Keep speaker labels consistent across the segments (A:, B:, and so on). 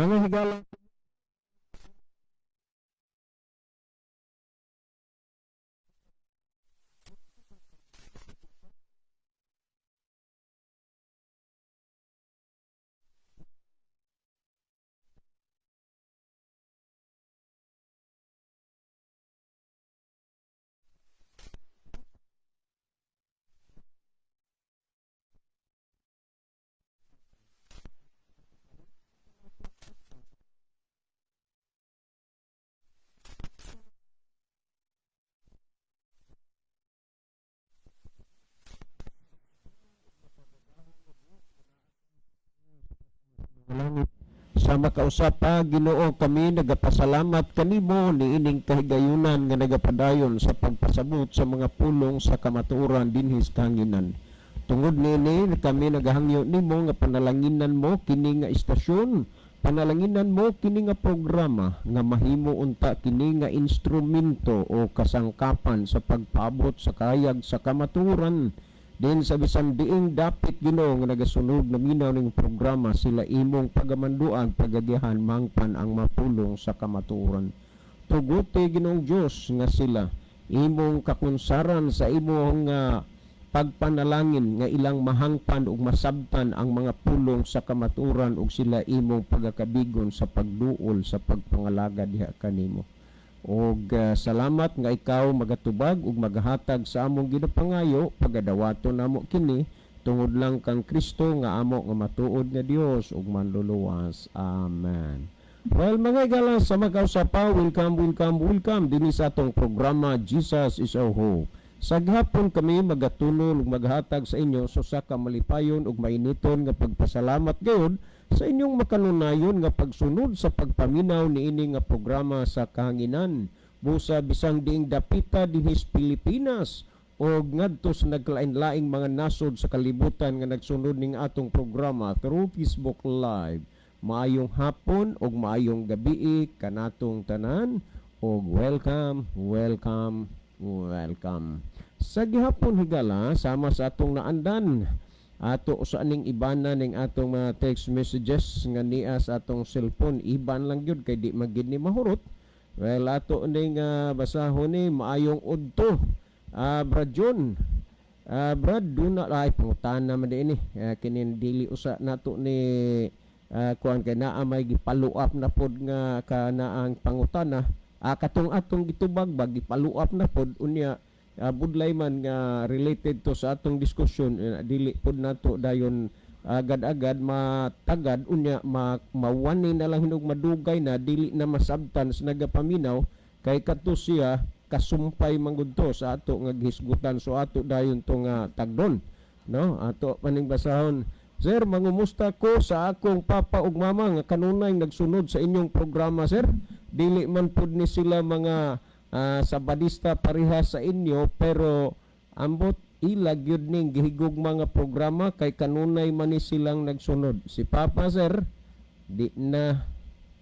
A: Mga higala, langit sa makausap pa, Ginoo, kami nagapasalamat kanimo niining kahigayunan nga nagapadayon sa pagpasabot sa mga pulong sa kamatuoran dinhi sa kahanginan. Tungod niini, kami nagahangyo nimo nga panalanginan mo kini nga istasyon, panalanginan mo kini nga programa, nga mahimo unta kini nga instrumento o kasangkapan sa pagpaabot sa kahayag sa kamatuoran din sa bisan diing dapit. Ginoo, nga nagasunod na minaw ning programa, sila imong pagamanduan, pagagiyahan, mangpan ang mapulong sa kamatuoran. Tuguti, Ginoong Dios, nga sila imong kakunsaran sa imong pagpanalangin nga ilang mahangpan ug masabtan ang mga pulong sa kamatuoran, ug sila imong pagakabigon sa pagduol sa pagpangalaga diha kanimo. Og salamat nga ikaw magatubag ug magahatag sa among ginapangayo. Pagadawaton namo kini tungod lang kang Kristo nga amo nga matuod nga Dios ug Manluluwas. Amen. Well, mga higala, sa makausapa, welcome, welcome, welcome dinhi sa atong programa Jesus is Our Hope. Sa gihapon kami magatunon ug maghatag sa inyo sa usa ka malipayon ug mainiton nga pagpasalamat gayud sa inyong makanunayon nga pagsunod sa pagpaminaw niini nga programa sa kahanginan. Busa bisang diing dapita dinhi sa Pilipinas o ngadto sa naglain-laing mga nasod sa kalibutan nga nagsunod ning atong programa through Facebook Live. Maayong hapon ug maayong gabii kanatong tanan ug welcome, welcome, welcome. Sa gihapon, higala, sama sa atong naandan, ato sa aning ibana ning atong mga text messages nga niya sa atong cellphone, iban lang gyud kay di magid ni mahurot. Well, ato ning basahon ni. Maayong udto, Brad John. Brad, duna ay pangutana man din ni kini, dili usa nato ni kuan kay naa may gi-follow up na pod nga kanaang pangutana, katong atong gitubag ba, gi-follow up na pod. Unya budlay man nga related to sa atong diskusyon, dili pod nato dayon agad-agad matagad. Unya mawani na lang hinog, madugay na, dili na masabtan sa nagapaminaw kay kadto siya kasumpay manggud to sa ato nga gihisgutan. So ato dayon to nga tagdon, no? Ato paning basahon. Sir, mangumusta ko sa akong papa ug mama nga kanunay nagsunod sa inyong programa, sir. Dili man pud ni sila mga sabadista pareha sa inyo, pero ambot ila gyud ning gihigog mga programa kay kanunay man ni silang nagsunod. Si papa, sir, di na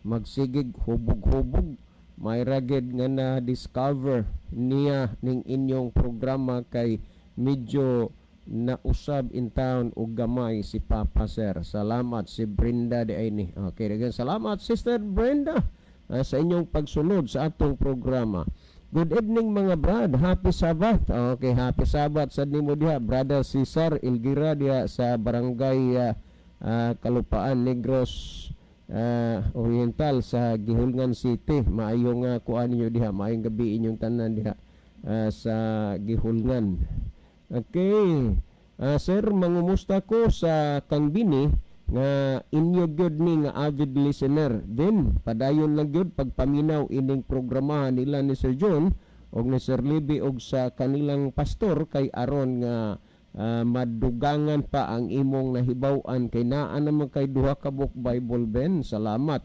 A: magsigig hubog-hubog. May ragid nga na discover niya ning inyong programa kay medyo nausab in town og gamay si papa, sir. Salamat. Si Brenda di ay ni. Okay, daghang salamat, Sister Brenda, sa inyong pagsunod sa atong programa. Good evening, mga brad. Happy Sabbath. Okay, happy Sabbath sa nimo diha, Brother Cesar Ilgira diha sa Barangay Kalupaan, Negros Oriental sa Guihulngan City. Maayong kuan ninyo diha, maayong gabi inyong tanan diha sa Guihulngan. Okay. Sir, mangumusta ko sa kang bini nga inyo gyud ni nga avid listener. Then padayon lang gyud pagpaminaw ining programa nila ni Sir John og ni Sir Libby og sa kanilang pastor kay aron nga madugangan pa ang imong nahibaw-an kay naa naman kay duha ka book Bible Ben. Salamat.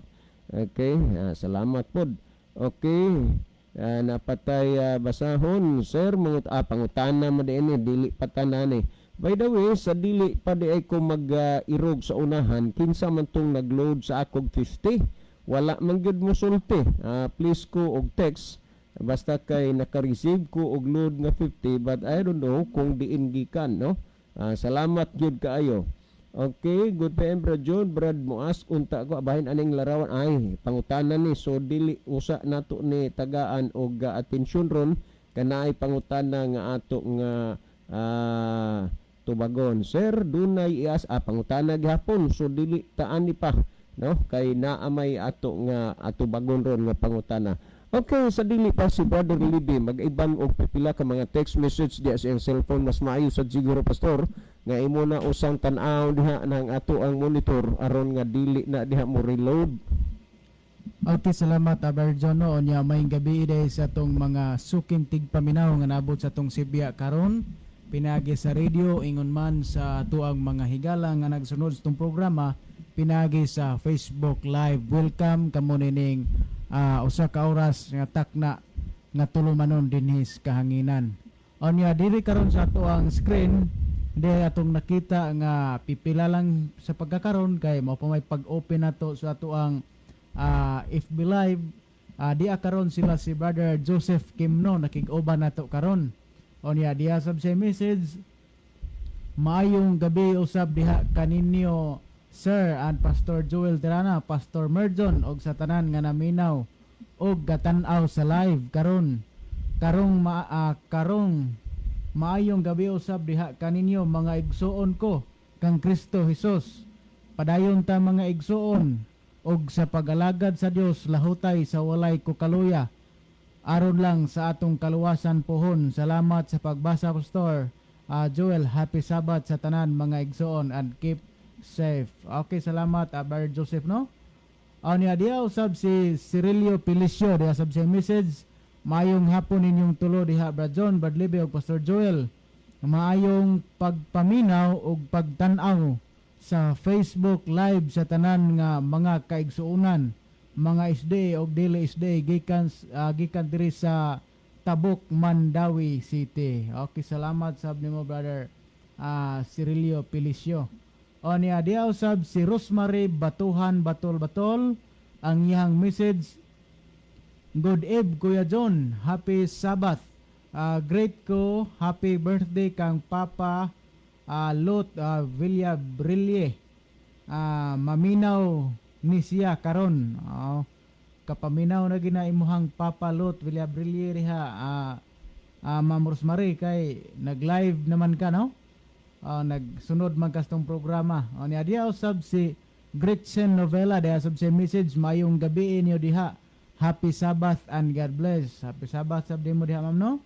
A: Okay, salamat pod. Okay. Napatay basahon, sir, mangut pangutana mo din ni, dili pa tanan ni. By the way, sa dili pa di ay ko mag-irog sa unahan, kinsa man tong nagload sa akong 50? Wala man gyud mo sulti. Please ko og text basta kay naka-receive ko og load nga 50, but I don't know kung diin gikan, no? Salamat gyud kaayo. Okay, good PM, Brad John. Brad, mo ask unta ko abahin aning larawan. Ay, pangutana ni, so dili usa nato ni tagaan og atensyon ron kanaay pangutana nga ato nga tubagon. Sir, dunay ias pangutana gihapon, so dili taan ni pa, no, kay naa may ato nga atubagon ron nga pangutana. Okay, sa dili pa si Brother Libby mag-iban og pipila ka mga text message diya sa iyang cellphone, mas maayo sad siguro, Pastor, nga imo na usang tan-aw diha ng ato ang monitor aron nga dili na diha mo reload.
B: Okay, salamat, Brother John, no. Unya may gabi day sa atong mga suking tigpaminaw nga naabot sa atong sibya karon pinaagi sa radio, ingon man sa atuang mga higala nga nagsunod sa atong programa pinaagi sa Facebook Live. Welcome kamo nining usa ka oras nga takna nga tulumanon dinhi sa kahanginan. Unya diri karon sa atoang screen, di atong nakita nga pipila lang sa pagkakaron kay mao pa may pag-open nato sa atoang FB Live. Diya karon sila si Brother Joseph Kimno, nakig-uban nato karon. Unya diya sab siya message: "Maayong gabi usab diha kaninyo, Sir and Pastor Joel Tirana, Pastor Merjon og sa tanan nga naminaw og gatan-aw sa live karon. Karong maayong gabi usab diha kaninyo, mga igsuon ko kang Kristo Jesus. Padayon ta, mga igsuon, og sa pag-alagad sa Dios lahutay sa walay kukaluya aron lang sa atong kaluwasan pohon. Salamat sa pagbasa, Pastor Joel. Happy Sabbath sa tanan, mga igsuon, and keep safe." Okay, salamat, Brother Joseph, no. Niya diya usab si Cirilio Pelicio, diya sab siya message: "Maayong hapon ninyong tulo diha, Brad John, Brad Libby ug Pastor Joel. Maayong pagpaminaw ug pagtan-aw sa Facebook Live sa tanan nga mga kaigsuonan, mga SDA og dili SDA, gikan diri sa Tabuk, Mandaue City." Okay, salamat sab nimo, Brother Cirilio Pelicio. O niya diya usab si Rosemary Batuhan Batol Batol, ang iyang message: "Good eve, Kuya John. Happy Sabbath. Great ko. Happy birthday kang Papa Lot Villabrille. Maminaw ni siya karon." Kapaminaw na gina imuhang Papa Lot Villabrille riha, Ma'am Rosemary, kay nag-live naman ka, no? Nagsunod man ka sa tong programa. O niya diya usab si Gretchen Novela, diya sab siya message: "Mayong gabi niyo diha. Happy Sabbath and God bless." Happy Sabbath sab mo diha, ma'am, no?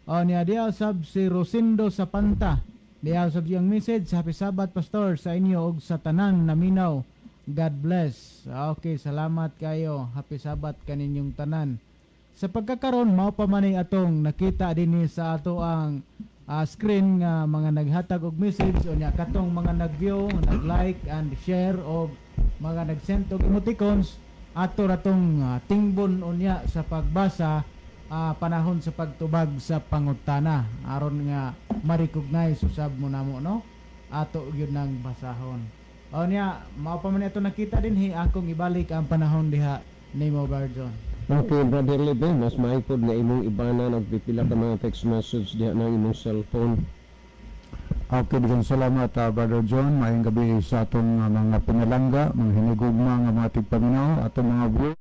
B: O niya diya usab si Rosindo Sapanta. Diya usab siyang message: "Happy Sabbath, Pastor, sa inyo ug sa tanan naminaw. God bless." Okay, salamat kayo. Happy Sabbath kaninyong tanan. Sa pagkakaron, mao pa man ni atong nakita dinhi sa ato ang screen nga mga naghatag og message, unya katong mga nag-view, nag-like and share og mga nag-send og emoticons, ato ratong tingbon unya sa pagbasa panahon sa pagtubag sa pangutana aron nga ma-recognize usab mo namo, no, ato gyud nang basahon. O niya mao pa man ato nakita dinhi. Akong ibalik ang panahon diha nimo, Barjon.
A: Okay, Brother Lebe, mas maayo pod nga imong ibana nagpipila ka mga text message diha ng imong cellphone.
C: Okay, daghang salamat, Brother John. Maayong gabi sa atong mga pinalangga, mga hinigugma nga mga tigpaminaw, atong mga viewers.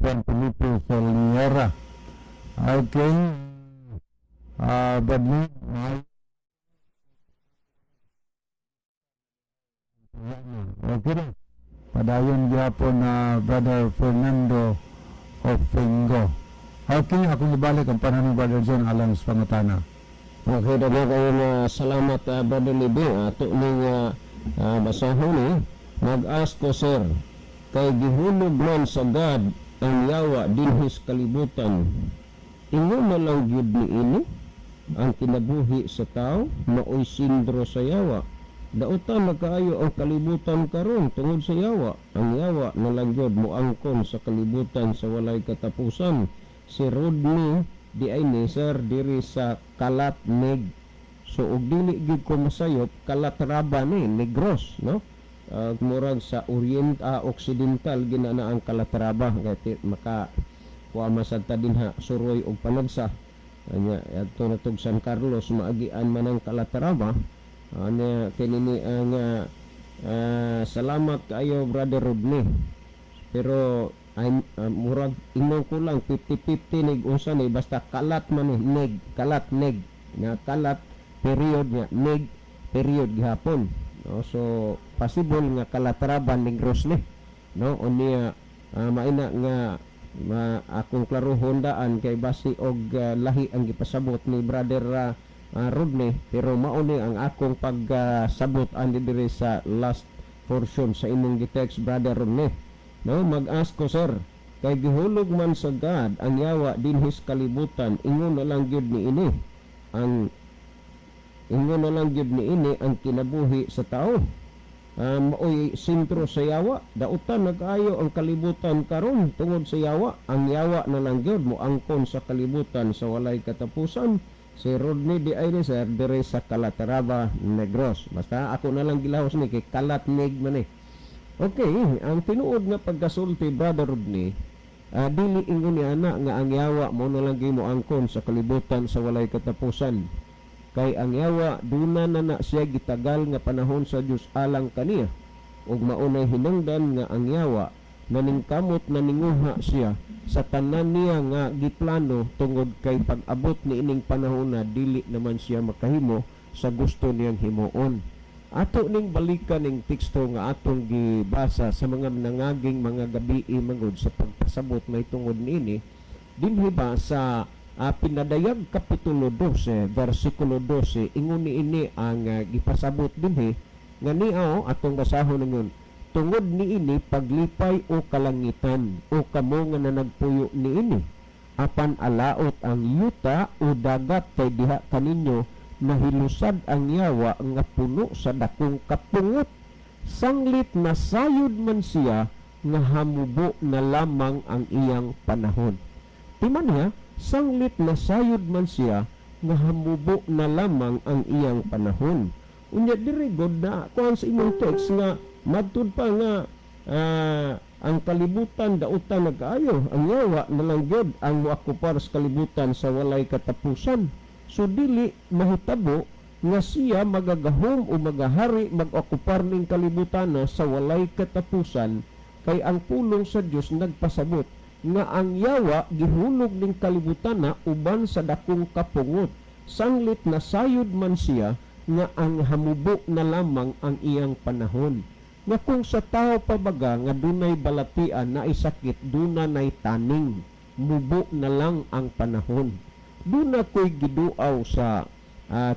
C: Juan Felipe Soliera. Okay. Bradley. Okay na. Padayon gyapon na Brother Fernando Ofingo. Okay, akong ibalik ang panahon ni Brother John alang sa pangutana.
A: Okay, daghan kayo na salamat, Brother Libby. Ato ning basahon ni mag-ask ko, sir, kay gihulog man sa God ang yawa dinhi sa kalibutan, ingon na lang gyud ni ini ang kinabuhi sa tao maoy sindro sa yawa. Dautan na kaayo ang kalibutan karon tungod sa yawa. Ang yawa na lang gyud moangkon sa kalibutan sa walay katapusan. Si Rodney di ay ni sir diri sa Kalat Neg. So og dili gyud ko masayop, Calatrava ni Negros, no? Murag sa Orient, Occidental ginana ang Calatrava kay maka kuha masad ta dinha suroy og panagsa. Anya adto na tug San Carlos, maagian man ang Calatrava. Anya kini ang salamat kaayo, Brother Rodney. Pero ay murag ingon ko lang 50-50 nig unsa ni, basta kalat man ni neg, kalat neg nga kalat period nga neg period gihapon, no? So possible nga Calatrava Negros ni, no? Unya maina nga ma, akong klarohon daan kay basi og lahi ang gipasabot ni Brother Rodney, pero mao ni ang akong pagsabot ani diri sa last portion sa imong gitext, Brother Rodney, no? Mag-ask ko, sir, kay gihulog man sa God ang yawa dinhi sa kalibutan, ingon na lang gyud ni ini ang kinabuhi sa tao maoy sentro sa yawa. Dautan nagaayo ang kalibutan karon tungod sa yawa. Ang yawa na lang gyud moangkon sa kalibutan sa walay katapusan. Si Rodney di ay ni sir dire sa Calatrava Negros. Basta ako na lang gilahos ni kay Kalat Neg man eh. Okay, ang tinuod nga pagkasulti, Brother Rodney, dili ingon ni ana nga ang yawa mo na lang gyud moangkon sa kalibutan sa walay katapusan. Kay ang yawa duna na na siya gitagal nga panahon sa Dios alang kaniya. Ug maunay hinungdan nga ang yawa naningkamot na ninguha siya sa tanan niya nga giplano tungod kay pag-abot ni ining panahon na dili naman siya makahimo sa gusto niyang himuon. Ato ning balikan ning teksto nga atong gibasa sa mga nangaging mga gabi mangod sa pagpasabot may tungod niini dinhi ba sa Pinadayag kapitulo 12 versikulo 12. Ingon niini ang gipasabot dinhi nga niao atong basahon ningon, "Tungod niini paglipay o kalangitan, o kamo nga nanagpuyo niini, apan alaot ang yuta o dagat kay diha kaninyo nahilusad ang yawa nga puno sa dakong kapungot, sanglit nasayod man siya nga hamubo na lamang ang iyang panahon." Timan niya, sanglit nasayod man siya nga hamubo na lamang ang iyang panahon. Unya diri god na kuan sa imong text nga matud pa nga ang kalibutan dautan nagkaayo, ang yawa na lang gyud ang moakupar sa kalibutan sa walay katapusan. So dili mahitabo nga siya magagahom o magahari mag-okupar ning kalibutan na sa walay katapusan, kay ang pulong sa Dios nagpasabot nga ang yawa gihulog ning kalibutan na uban sa dakong kapungot, sanglit nasayod man siya nga ang hamubo na lamang ang iyang panahon. Nga kung sa tao pa baga nga dunay balatian na isakit, duna nay taning, mubo na lang ang panahon. Duna ko'y giduaw sa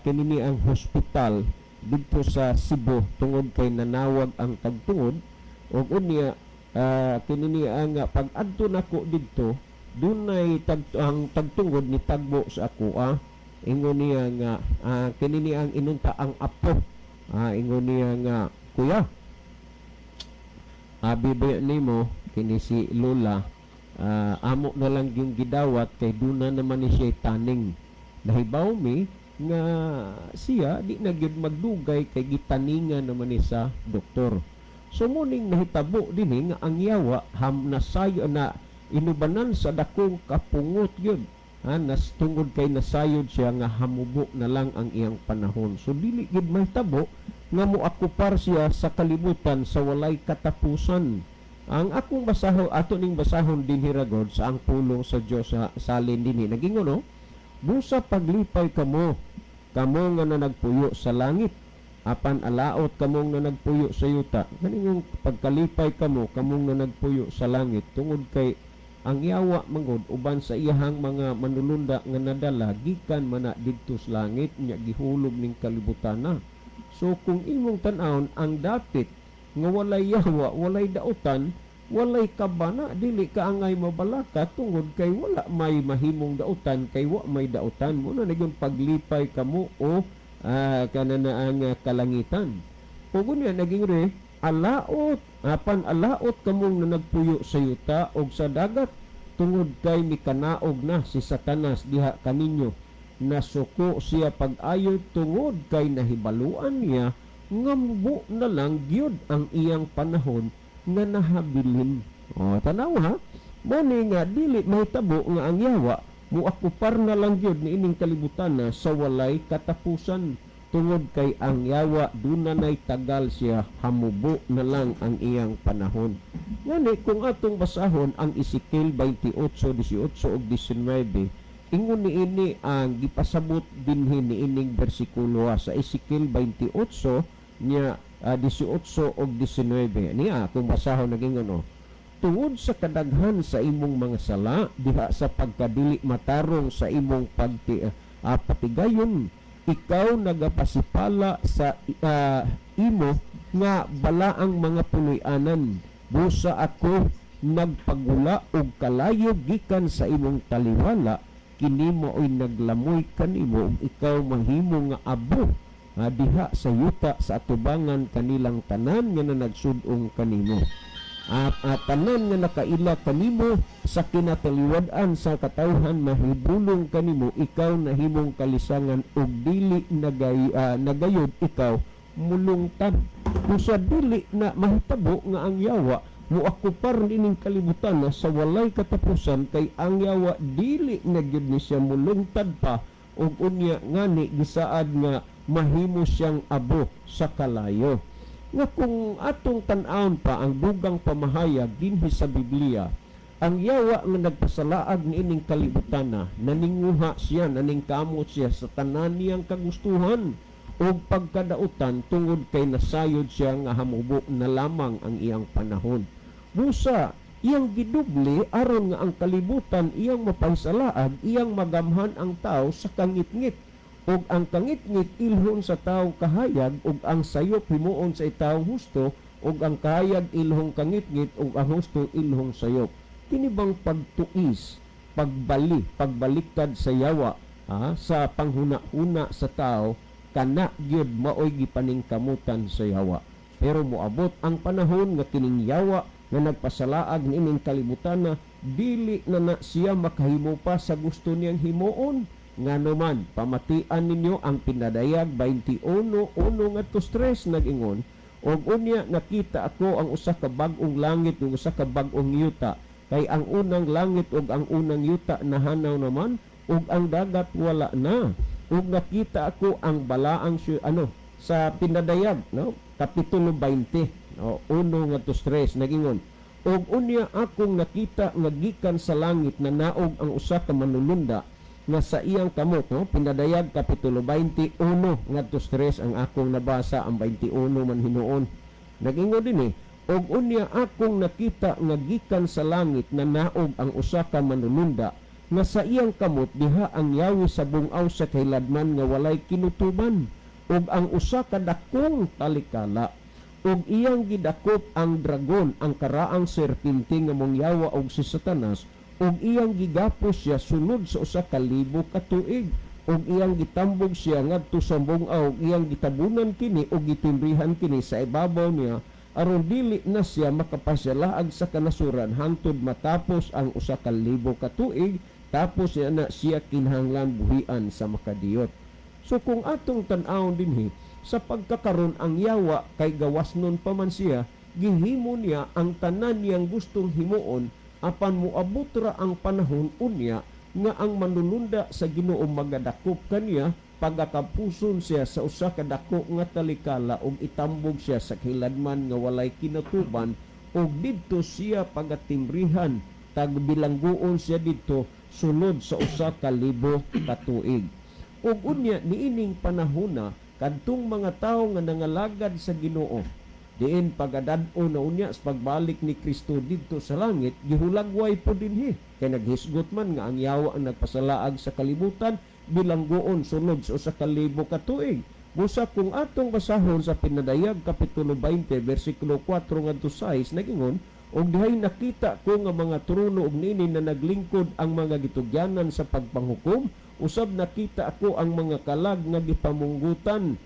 A: kinini ang hospital didto sa Cebu tungod kay nanawag ang tagtungod og unya kinini ang pag-adto nako didto, dunay ang tagtungod ni tagbo sa ako. Ingon niya nga kinini ang inunta ang apo. Ingon niya nga, "Kuya, abi ba nimo kini si Lola, amo na lang yung gidawat kay duna naman ni siya taning." Nahibaw mi nga siya di na gyud magdugay kay gitaningan naman ni sa doktor. So muning nahitabo dinhi nga ang yawa ham nasayo na inubanan sa dakong kapungot gyud. Nas tungod kay nasayod siya nga hamubo na lang ang iyang panahon. So dili gyud mahitabo nga moakupar siya sa kalibutan sa walay katapusan. Ang akong basaho, ato ning basahon dinhi ragod sa ang pulong sa Dios sa salin dinhi. Nagingon no? Busa paglipay kamo, kamo nga nanagpuyo sa langit, apan alaot kamo nga nagpuyo sa yuta. Ganingong pagkalipay kamo, kamo nga nagpuyo sa langit, tungod kay ang yawa mangod uban sa iyahang mga manulunda nga nadala gikan mana didto sa langit, nya gihulog ning kalibutana. So kung imong tan-awon ang dapit nga walay yawa, walay dautan, walay kabana, dili ka angay mabalaka tungod kay wala may mahimong dautan, kay wa may dautan. Muna nagyong paglipay kamo o kanana ang kalangitan. Ug unya naging re alaot, apan alaot kamong na nagpuyo sa yuta og sa dagat, tungod kay mikanaog na si Satanas diha kaninyo. Nasuko siya pag-ayo tungod kay nahibaluan niya nga mubo na lang gyud ang iyang panahon nga nahabilin. O, tanaw ha, mo ni nga dili mahitabo nga ang yawa muakupar na lang gyud niining kalibutan na sa walay katapusan, tungod kay ang yawa dunanay tagal siya, hamubo na lang ang iyang panahon. Ngani kung atong basahon ang Ezekiel 28:18 ug 19, ingon niini ang gipasabot dinhi niining bersikulo sa Ezekiel 28 niya 18 ug 19. Niya kung basahon nagingon, oh, tungod sa kadaghan sa imong mga sala diha sa pagkadili matarong sa imong patigayon, ikaw nagapasipala sa imo nga balaang mga puloy-anan. Busa ako nagpagula og kalayo gikan sa imong taliwala, kini maoy naglamoy kanimo ug ikaw mahimo nga abo diha sa yuta sa atubangan kanilang tanan nga nanagsud-ong kanimo. Tanan nga nakaila kanimo sa kinataliwad-an sa katawhan mahibulong kanimo, ikaw nahimong kalisangan ug dili nagayod ikaw mulungtad. Usa dili na mahitabo nga ang yawa muakupar nining kalibutan na sa walay katapusan, kay ang yawa dili na gyud ni siya mulungtad pa, ug unya ngani gisaad nga mahimo siyang abo sa kalayo. Nga kung atong tan-awon pa ang dugang pamahayag dinhi sa Biblia, ang yawa nga nagpasalaag niining kalibutan na naninguha siya, naningkamot siya sa tanan niyang kagustuhan ug pagkadautan, tungod kay nasayod siya nga hamubo na lamang ang iyang panahon. Busa iyang giduble aron nga ang kalibutan iyang mapansalaag, iyang magamhan ang tao sa kangitngit, ug ang kangitngit ilhon sa tawo kahayag, ug ang sayop himuon sa tawo husto, ug ang kahayag ilhong kangitngit, ug ang husto ilhong sayop. Kini bang pagtuis, pagbali, pagbaliktad sa yawa sa panghuna-huna sa tao, kana gyud maoy gipaningkamutan sa yawa. Pero moabot ang panahon nga kining yawa nga nagpasalaag niining kalibutan na dili na na siya makahimo pa sa gusto niyang himuon. Ngano man, pamatian ninyo ang pinadayag 21:1-3 nag-ingon, og unya nakita ako ang usa ka bag-ong langit ug usa ka bag-ong yuta, kay ang unang langit ug ang unang yuta nahanaw naman, ug ang dagat wala na. Ug nakita ako ang balaang sa pinadayag, no, kapitulo 20, no, 1-3 nag-ingon, og unya akong nakita nga gikan sa langit na naog ang usa ka manulunda nga sa iyang kamot, no, pinadayag kapitulo 21-3 ang akong nabasa, ang 21 man hinuon. Nag-ingon din og unya akong nakita nga gikan sa langit na naog ang usa ka manulunda nga sa iyang kamot diha ang yawi sa bungaw sa kahiladman nga walay kinutuban, ug ang usa ka dakong talikala, ug iyang gidakop ang dragon, ang karaang serpente nga mongyawa og si Satanas, ug iyang gigapos siya sunod sa 1,000 ka tuig, ug iyang gitambog siya ngadto sa bungaw, ug iyang gitabunan kini ug gitimbrihan kini sa ibabaw niya aron dili na siya makapasyalaag sa kanasuran hangtod matapos ang 1,000 ka tuig, tapos siya na siya kinahanglan buhian sa makadiyot. So kung atong tan-awon dinhi sa pagkakaron ang yawa kay gawas nun pa man siya, gihimo niya ang tanan niyang gustong himuon, apan moabot ra ang panahon unya nga ang manulunda sa Ginoo magadakop kaniya, pagakapuson siya sa usa ka dako nga talikala ug itambog siya sa kahiladman nga walay kinatuban, ug didto siya pagatimbrihan, tagbilanggoon siya didto sulod sa 1,000 ka tuig. Ug unya niining panahona, kadtong mga tawo nga nangalagad sa Ginoo diin pagadad-on na unya sa pagbalik ni Kristo didto sa langit, gihulagway po dinhi kay naghisgot man nga ang yawa ang nagpasalaag sa kalibutan, bilanggoon sulod sa 1,000 ka tuig. Busa kung atong basahon sa Pinadayag kapitulo 20 bersikulo 4 ngadto 6, nagingon, "Og dihay nakita ko nga mga trono ug nini na naglingkod ang mga gitugyanan sa pagpanghukom. Usab nakita ako ang mga kalag nga gipamunggutan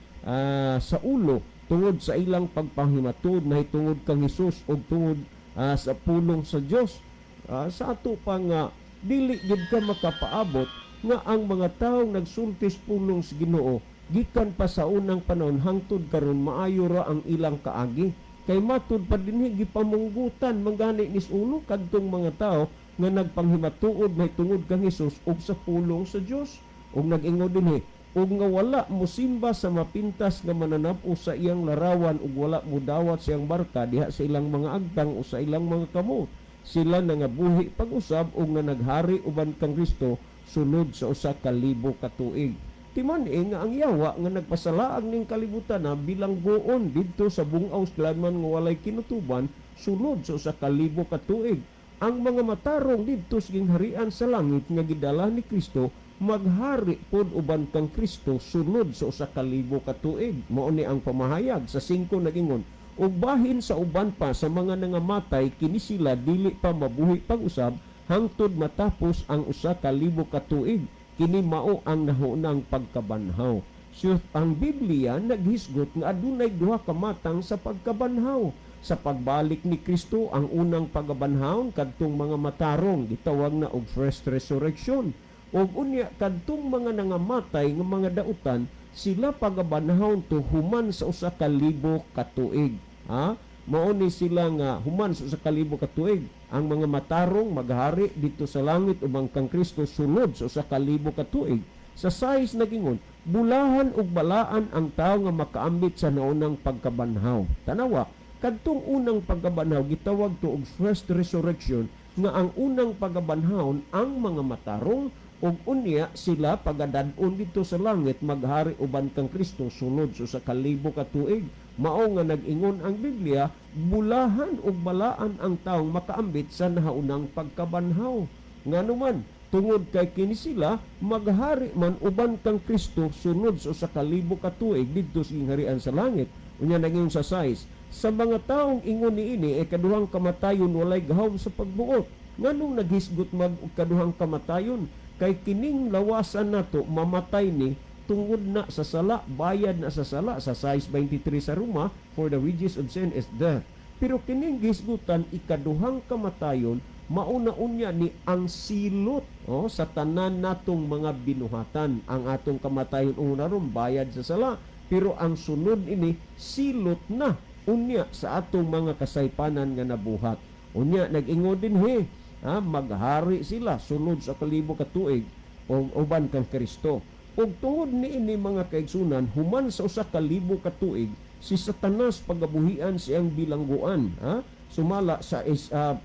A: sa ulo tungod sa ilang pagpanghimatud nahitungod kang Hesus ug tungod sa pulong sa Dios." Sa ato pa nga dili gid ka makapaabot nga ang mga taong nagsultis pulong sa Ginoo gikan pa sa unang panahon hangtod karon maayo ra ang ilang kaagi, kay matud pa dinhi gipamunggutan manggani nis ulo kadtong mga tao nga nagpanghimatuod nahitungod kang Hesus ug sa pulong sa Dios. Ug nag-ingon dinhi, "Ug nga wala mosimba sa mapintas nga mananap o sa iyang larawan ug wala modawat sa iyang marka diha sa ilang mga agtang o sa ilang mga kamot, sila nangabuhi pag-usab ug nga naghari uban kang Kristo sulod sa 1,000 ka tuig." Timan-i nga ang yawa nga nagpasalaag ning kalibutan na bilanggoon didto sa bungaw man nga walay kinutuban sulod sa 1,000 ka tuig. Ang mga matarong didto sa gingharian sa langit nga gidala ni Kristo, maghari pod uban kang Kristo sulod sa 1,000 ka tuig. Mao ni ang pamahayag sa 5. Nagingon, "Ug bahin sa uban pa sa mga nangamatay, kini sila dili pa mabuhi pag-usab hangtod matapos ang 1,000 ka tuig. Kini mao ang nahaunang pagkabanhaw." So, ang Biblia naghisgot nga adunay duha ka matang sa pagkabanhaw. Sa pagbalik ni Kristo, ang unang pagkabanhaw kadtong mga matarong, gitawag na og first resurrection. Ug unya kadtong mga nangamatay nga mga dautan, sila pagabanhaw to human sa 1,000 ka tuig. Ha? Mao ni sila nga human sa 1,000 ka tuig. Ang mga matarong maghari dito sa langit ubang kang Kristo sulod sa 1,000 ka tuig. Sa 6 nagingon, "Bulahan ug balaan ang tao nga makaambit sa naunang pagkabanhaw." Tanawa, kadtong unang pagkabanhaw gitawag to og first resurrection, nga ang unang pagkabanhaw ang mga matarong ug unya sila pagadad-on dito sa langit, maghari uban kang Kristo sulod sa 1,000 ka tuig. Mao nga nag-ingon ang Biblia, bulahan ug balaan ang taong makaambit sa nahaunang pagkabanhaw. Ngano man? Tungod kay kini sila maghari man uban kang Kristo sulod sa 1,000 ka tuig didto sa gingharian sa langit. Unya nag-ingon sa 6, "Sa mga taong ingon niini, ay kaduhang kamatayon walay gahom sa pagbuot." Nganong naghisgot mag og kaduhang kamatayon? Kay kining lawasan nato mamatay ni tungod na sa sala, bayad na sa sala sa 6:23 sa Roma, "For the wages of sin is death." Pero kining gisgutan ikaduhang kamatayon, mauna unya ni ang silot, oh, sa tanan natong mga binuhatan. Ang atong kamatayon una ron bayad sa sala, pero ang sunod ini silot na unya sa atong mga kasaypanan nga nabuhat. Unya nag-ingon dinhi, ha, maghari sila sulod sa 1,000 ka tuig o uban kang Kristo. Ug tungod niini, mga kaigsunan, human sa 1,000 ka tuig si Satanas pagabuhian siyang bilangguan, ha? Sumala sa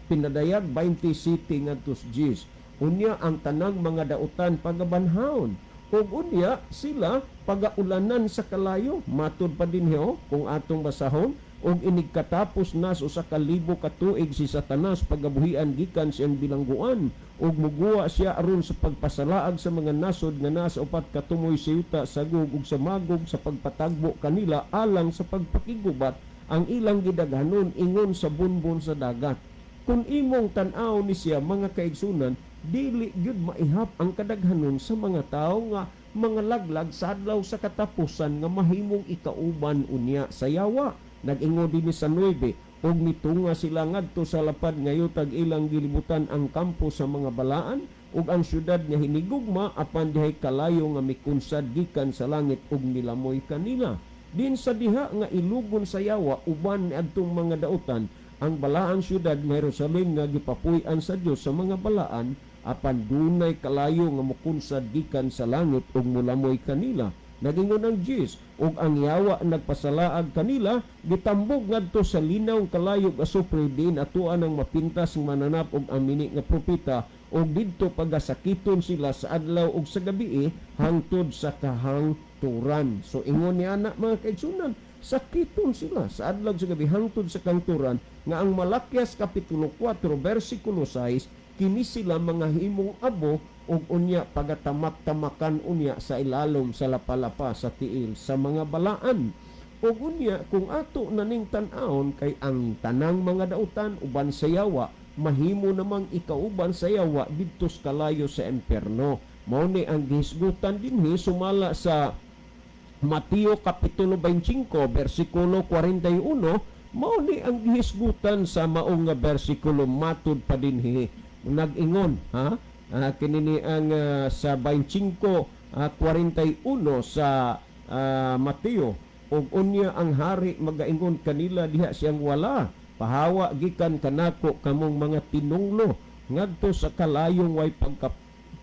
A: Pinadayag 20 siyete ngadto 10. Unya ang tanang mga dautan pagabanhawon. Ug unya sila pagaulanan sa kalayo. Matud pa dinhi, oh, kung atong basahon, "Ug inig katapos na sa 1,000 ka tuig si Satanas pagabuhian gikan siyang bilangguan ug muguwa siya aron sa pagpasalaag sa mga nasod nga nasa upat ka tumoy sa yuta, sa Gog ug sa Magog, sa pagpatagbo kanila alang sa pagpakigubat ang ilang gidaghanon ingon sa bunbon sa dagat." Kung imong tan-aw ni siya, mga kaigsunan, dili gyud maihap ang kadaghanon sa mga tawo nga mga laglag sa adlaw sa katapusan nga mahimong ikauban unya sa yawa. Nag-ingon dinhi sa 9, "Ug mitunga sila ngadto sa lapad nga yutag ilang gilibutan ang kampo sa mga balaan ug ang syudad nga hinigugma, apan dihay kalayo nga mikunsad gikan sa langit ug milamoy kanila. Din sa diha nga ilugon sa yawa uban niadtong mga dautan ang balaang syudad nga Jerusalem nga gipapuy-an sa Dios sa mga balaan, apan dunay kalayo nga mukunsad gikan sa langit ug mulamoy kanila." Nagingon ang 10, "Ug ang yawa nagpasalaag kanila gitambog ngadto sa linaw kalayog asupre, diin atuan ang mapintas nga mananap ug ang mini nga propeta. Ug didto pagasakiton sila sa adlaw ug sa gabi hangtod sa kahangturan. So ingon ni ana, mga kaigsunan, sakiton sila sa adlaw sa gabi hangtod sa kahangturan, nga ang Malakias kapitulo 4 bersikulo 6, kini sila mga himong abo ug unya pagatamak-tamakan unya sa ilalom sa lapalapa sa tiil sa mga balaan. Ug unya kung ato naning tan-awon, kay ang tanang mga dautan uban sa yawa mahimo namang ikauban sa yawa didto sa kalayo sa impierno. Mao ni ang gihisgutan dinhi sumala sa Mateo kapitulo 25 bersikulo 41. Mao ni ang gihisgutan sa maong nga bersikulo. Matud pa dinhi, nag-ingon ha, kini ni ang sa 25 41 sa Mateo, "Ug unya ang hari magaingon kanila diha siyang wala, pahawa gikan kanako kamong mga tinunglo ngadto sa kalayong way pagka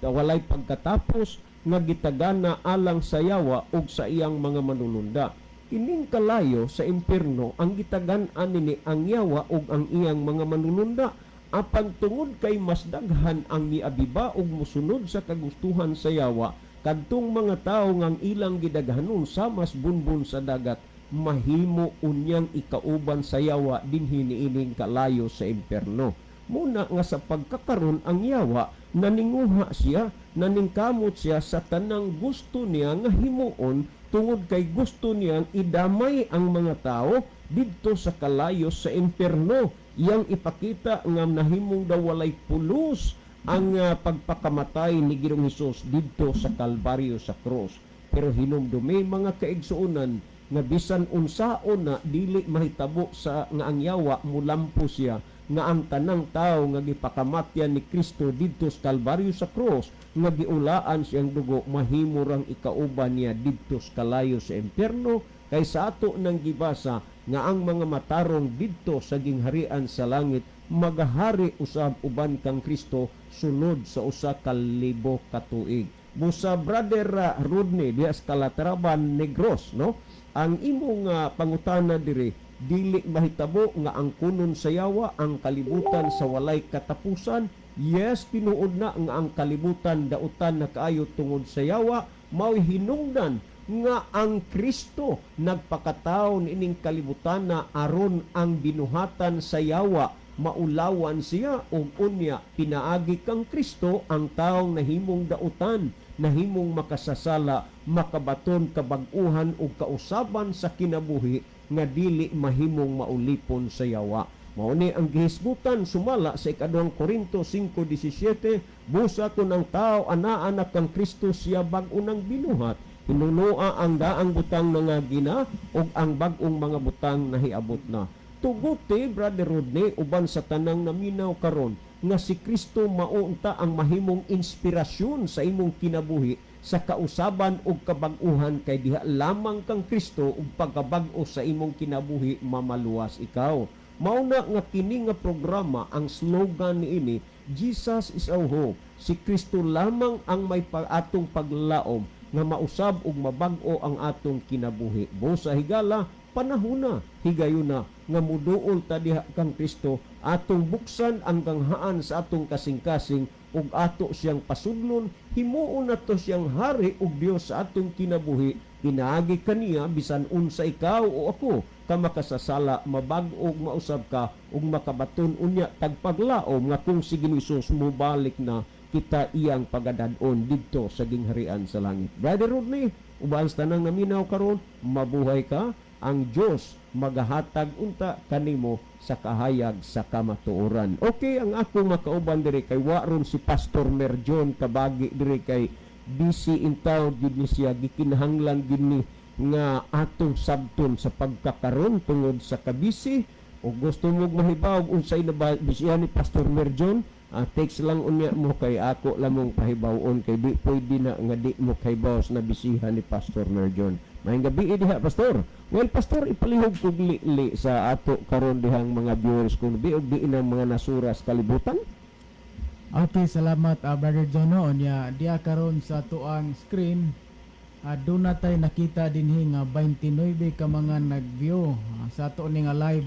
A: walay pagkatapos nga gitagana alang sa yawa ug sa iyang mga manulunda." Kining kalayo sa impierno ang gitagan-an nini ang yawa ug ang iyang mga manulunda. Apan tungod kay mas daghan ang miabiba ug musunod sa kagustuhan sa yawa, kadtong mga tawo nga ang ilang gidaghanon sa mas bunbun sa dagat, mahimo unyang ikauban sa yawa dinhi niining kalayo sa impierno. Muna nga sa pagkakaron ang yawa naninguha siya, naningkamot siya sa tanang gusto niya nga himuon, tungod kay gusto niyang idamay ang mga tao didto sa kalayo sa impierno. Iyang ipakita nga nahimong daw walay pulos ang pagpakamatay ni Ginoong Hesus didto sa Kalbaryo, sa cross. Pero hinumdumi, mga kaigsuonan, nga bisan unsaon na, dili mahitabo sa nga ang yawa mulampo siya nga ang tanang tao nga gipakamatyan ni Kristo didto sa Kalbaryo, sa cross, nga giulaan siyang dugo, mahimo rang ikauban niya didto sa kalayo sa impierno, kay sa ato nang gibasa nga ang mga matarong didto sa gingharian sa langit magahari usab uban kang Kristo sulod sa 1,000 ka tuig. Busa, Brother Rodney diha sa Calatraban, Negros, no, ang imong pangutana diri, dili mahitabo nga ang kunon sa yawa ang kalibutan sa walay katapusan. Yes, tinuod na nga ang kalibutan dautan na kaayo tungod sa yawa. Mao'y hinungdan nga ang Kristo nagpakataon ining kalibutan na aron ang binuhatan sa yawa maulawan siya, ug unya pinaagi kang Kristo ang taong nahimong dautan, nahimong makasasala, makabaton kabag-uhan ug kausaban sa kinabuhi nga dili mahimong maulipon sa yawa. Mao ni ang gihisgutan sumala sa ikaduhang Korinto 5:17, "Busa kun ang tao anaa na kang Kristo, siya bag-o nang binuhat. Hinunoa ang daang butang nangagi na ug ang bag-ong mga butang nahiabot na." Tuguti, Brother Rodney, uban sa tanang naminaw karon nga si Kristo mao unta ang mahimong inspirasyon sa imong kinabuhi sa kausaban ug kabag-uhan, kay diha lamang kang Kristo ug pagkabag-o sa imong kinabuhi mamaluwas ikaw. Mao na nga kini nga programa, ang slogan niini, "Jesus is our hope." Si Kristo lamang ang may atong paglaom nga mausab ug mabag-o ang atong kinabuhi. Busa higala, panahona, higayuna nga muduol ta diha kang Kristo, atong buksan ang ganghaan sa atong kasing-kasing ug ato siyang pasudlon, himuon nato siyang hari ug Dios sa atong kinabuhi. Pinaagi kaniya, bisan unsa ikaw o ako ka makasasala, mabag-o ug mausab ka ug makabaton unya tagpaglaom nga kung si Ginoong Hesus mobalik na, kita iyang pagadad-on didto sa gingharian sa langit. Brother Rodney, uban sa tanang naminaw karon, mabuhay ka. Ang Dios magahatag unta kanimo sa kahayag sa kamatuoran. Okay, ang ako makauban diri kay wa ron si Pastor Merjon kabagi diri kay busy in town gyud ni siya, gikinahanglan gyud ni nga atong sabton sa pagkakaron tungod sa kabisi. O gusto mo mahibaw unsay na bisihan ni Pastor Merjon, text lang unya mo kay ako lamong pahibawon, kay di pwede na nga di mo kahibaw sa nabisihan ni Pastor Merjon. Maayong gabi diha, Pastor. Well, Pastor, ipalihog kog li sa ato karon dihang mga viewers kung di og di nang mga nasura sa kalibutan.
B: Okay, salamat, Brother Jono. Unya diya karon sa tuang screen, doon na tayo nakita dinhi nga 29 ka mga nag-view sa ato ni nga live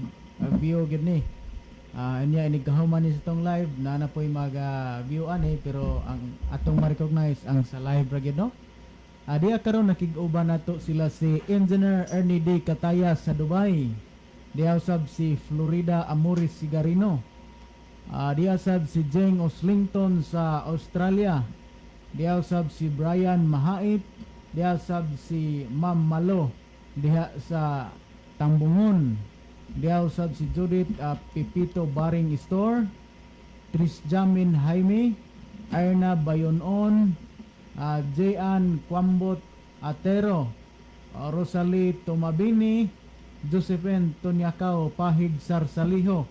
B: view gid ni. Nya inig kahuman ni sa tong live na na po'y mag view ani, pero ang atong ma-recognize ang sa live ra gyud, no. Diya karon nakig-uban nato sila si Engineer Ernie D. Kataya sa Dubai. Diya usab si Florida Amoris Sigarino. Diya sab si Jeng Oslington sa Australia. Diya usab si Brian Mahait. Diya sab si Ma'am Malo diha sa Tambungon. Diya usab si Judith Pipito Baring Store. Tris Jamin Jaime, Erna Bayonon, Jayan Kwambot Atero, Rosalie Tomabini, Josephine Tonyakaw Pahig Sarsaliho.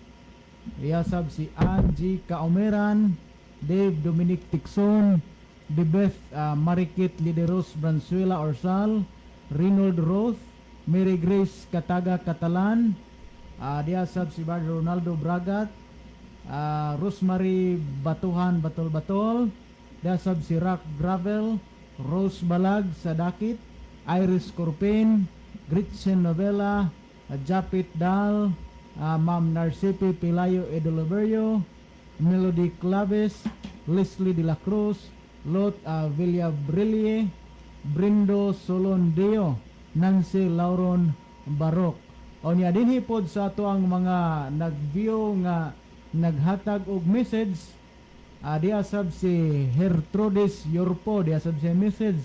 B: Iyasab si Angie Kaomeran, Dave Dominic Tixon, Bebeth Marikit Lideros Branzuela Orsal, Reynold Roth, Mary Grace Kataga Catalan, diyasab si Brother Ronaldo Bragat, Rosemary Batuhan Batol Batol, diyasab si Rock Gravel, Rose Balag Sadakit, Iris Corpin, Gretchen Novella, Japit Dal, Ma'am Narcipe Pilayo Edoloberio, Melody Claves, Leslie De La Cruz, Lot Villabrille, Brindo Solondeo, Nancy Lauron Barok. O niya dinhi pod sa ato ang mga nag-view nga naghatag og message. Diya sab si Gertrudes Yorpo, diya sab siya message.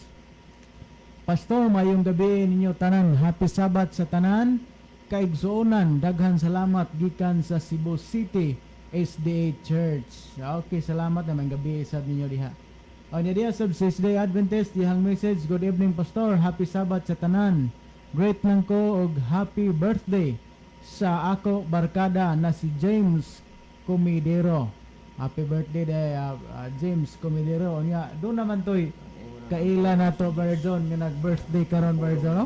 B: Pastor, mayong gabi ninyo tanan. Happy Sabbath sa tanan. Kaigsuonan, daghan salamat gikan sa Cebu City SDA Church. Okay, salamat naman gabi sab ninyo diha. O niya diya sab si SDA Adventist dihang message. Good evening, Pastor. Happy Sabbath sa tanan. Great lang ko og happy birthday sa ako barkada na si James Comidero. Happy birthday day, James Comidero. Unya doon naman toy kaila na to, Brother John, nga nag-birthday karon, Brother John, no?